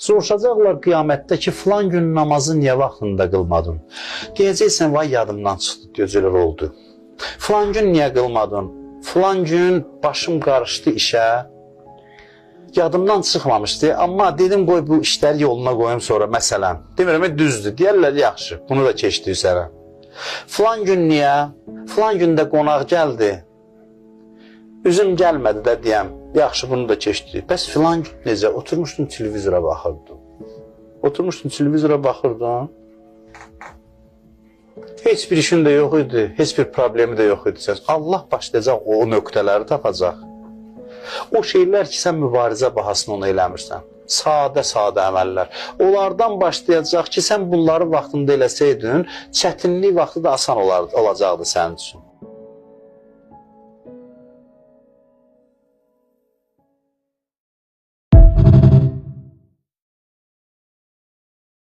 Soruşacaqlar qiyamətdə ki, filan gün namazı niyə vaxtında qılmadın? Deyəcəksən, vay yadımdan çıxdı, deyəcəklər oldu. Filan gün niyə qılmadın? Filan gün başım qarışdı işə. Yadımdan çıxmamışdı, amma dedim qoy bu işləri yoluna qoyum sonra məsələn. Demirəm düzdür. Deyərlər yaxşı, bunu da keçdik sənə. Filan gün niyə? Filan gündə qonaq gəldi. Üzüm gəlmədi də deyəm. Yaxşı, bunu da keçdi. Bəs filan gün necə? Oturmuşdun televizora baxırdın. Oturmuşdun televizora baxırdın. Heç bir işin də yox idi, heç bir problemi də yox idi. Sən Allah başlayacaq o nöqtələri tapacaq. O şeylər ki, sən mübarizə bahasına onu eləmirsən. Sadə-sadə əməllər. Onlardan başlayacaq ki, sən bunları vaxtında eləsəydin, çətinlik vaxtı da asan olardı, olacaqdı sənin üçün.